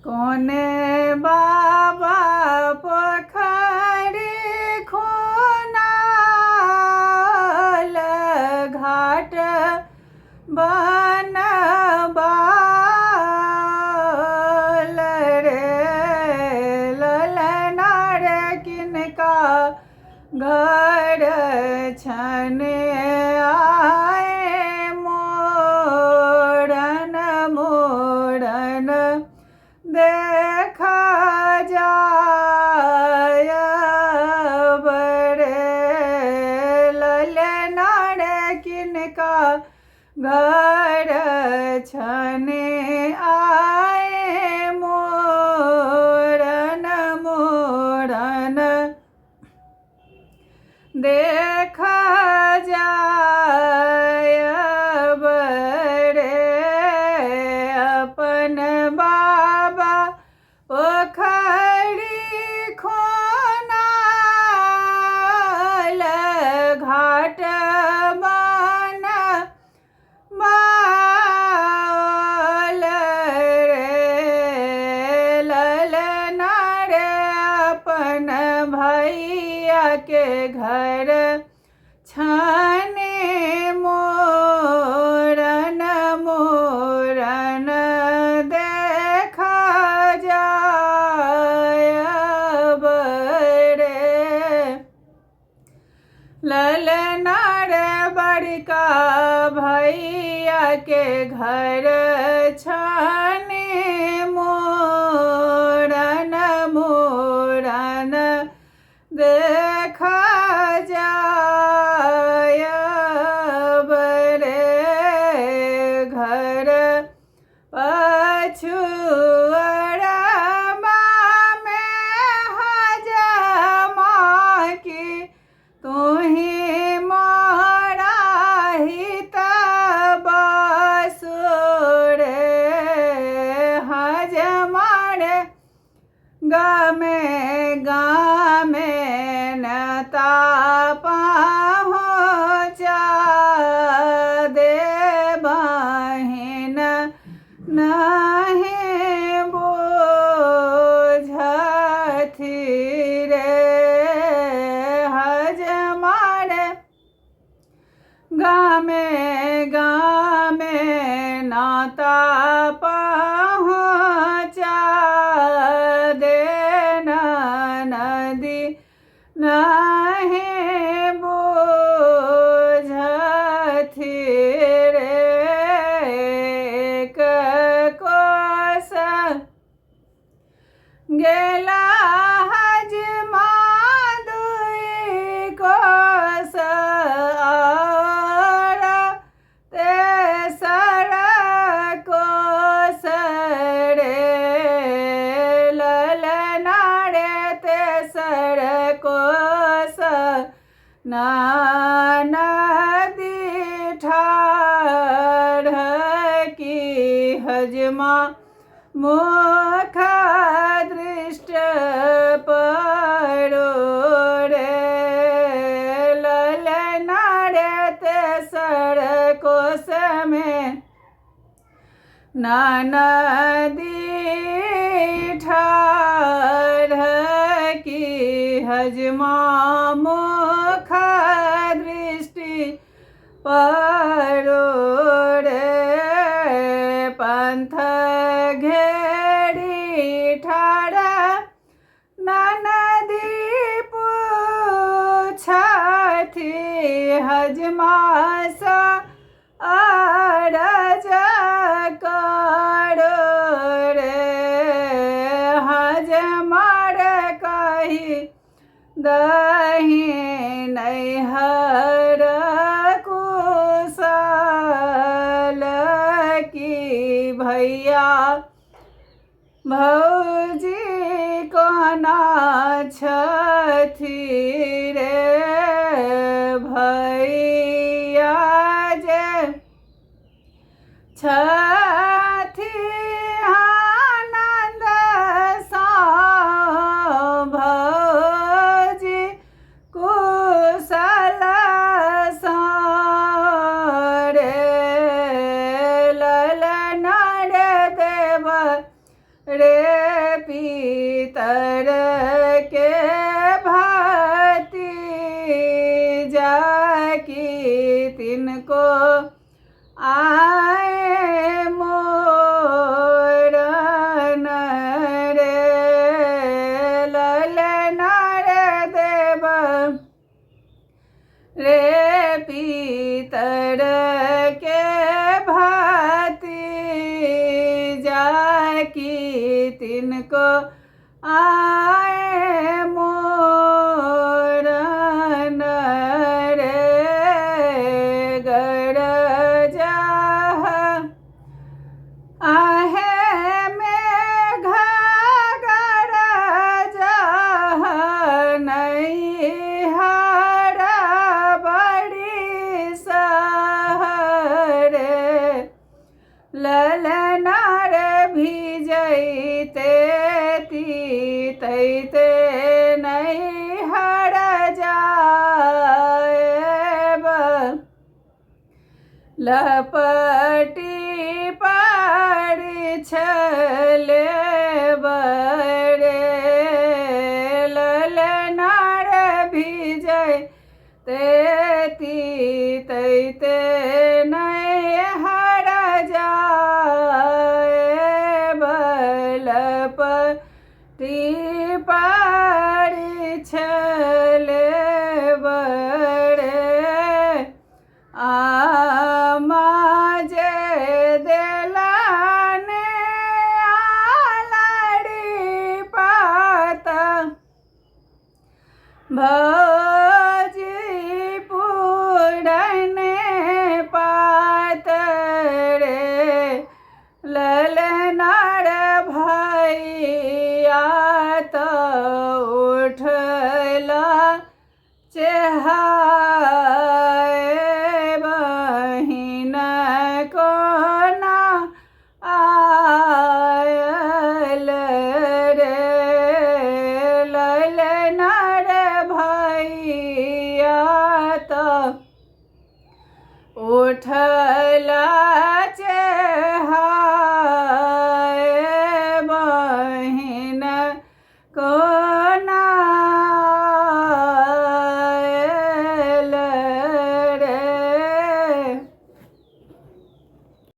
कोने बाबा पोखरि खुनाल घाट बनबाओल रे ललना रे किनका घर छने आए मोरन मोरन देखा जाय बरे ललना रे किनका घर छने आए मोरन मोरन देखा जाय बरे अपन बाबा पोखरि खोनाल घाट बन बाल रे ललना रे अपन भैया के घर छाने मोरन मोरन देखा जाय रे ललना रे बड़का भैया के घर छाने मोरन मोरन देखा जाय रे घर पछुअरमा में हजमा की तुही मोरा हित बसुर हजमा रे गामे गामे नता पहुँचा दे बहिन नहीं बुझथि रे हजमार गामे गामे नाता पहुँचा दे नदी नहीं बुझथि रे एक कोस गेला हजमा दुई कोस और तेसर कोस रे ललना रे तेसर कोस नदी ठाढ़ की हजमा मुख दृष्ट पड़ो रे ललना रे तेसर कोस में नदी ठाढ़ की हजमा मुख दृष्टि पड़ो रे पंथ घेरी ठाढ़ ननदी पूछथि हजमासा अरज करो रे हजमार कही दही नैहर कुशल की भैया भौजी कोना छथि रे भैया जे छथि आनन्द सँ भौजी कुशल सँ रे ललना रे देव रे रे पितर के भाती जाकी तिनको आए मोरन रे ललना रे देव रे पितर के भाती जाकी तिनको आए मोरन रे गरजा आहे मेघ गरजा नैहर बड़ी सहरे ललनार भिजैते तीतैते नैहर जाएब लपटी पारि छले बरे ललनार भिजै ते तीतैते नैहर जाएब लपटी पारि छले बरे आमा जे देलाने आलाड़ी पाता भौजी पुरने पात रे ललनार भैया त उठला चेहाए बहिन कोना आयल रे ललनार भैया त उठला